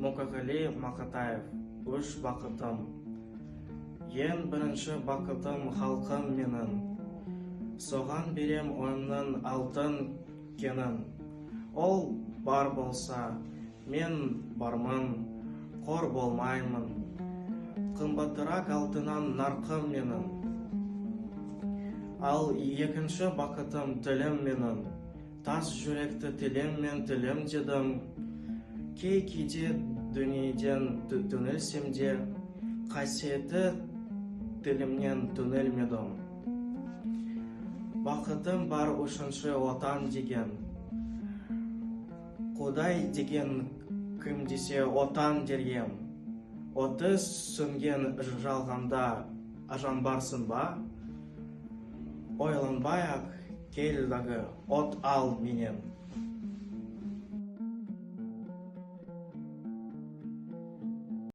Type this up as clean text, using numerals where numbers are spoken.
Мұқағали Мақатаев. Үш бақытым. Ең бірінші бақытым халқым менің. Соған берем ойымның алтын кенін. Ол бар болса, мен бармын, қор болмаймын. Қымбатырақ алтыннан нарқым менің. Ал екінші бақытым тілім менің. Тас жүректі тіліммен тілім дедім. Кей-кейде дүниеден түңілсем де, қасиетті тілімнен түңілмедім. Бақытым бар үшінші Отан деген. Құдай деген кім десе, Отан дер ем. Оты сөнген жалғанда жанбарсың ба? Ойланбай-ақ кел дағы, от ал менен.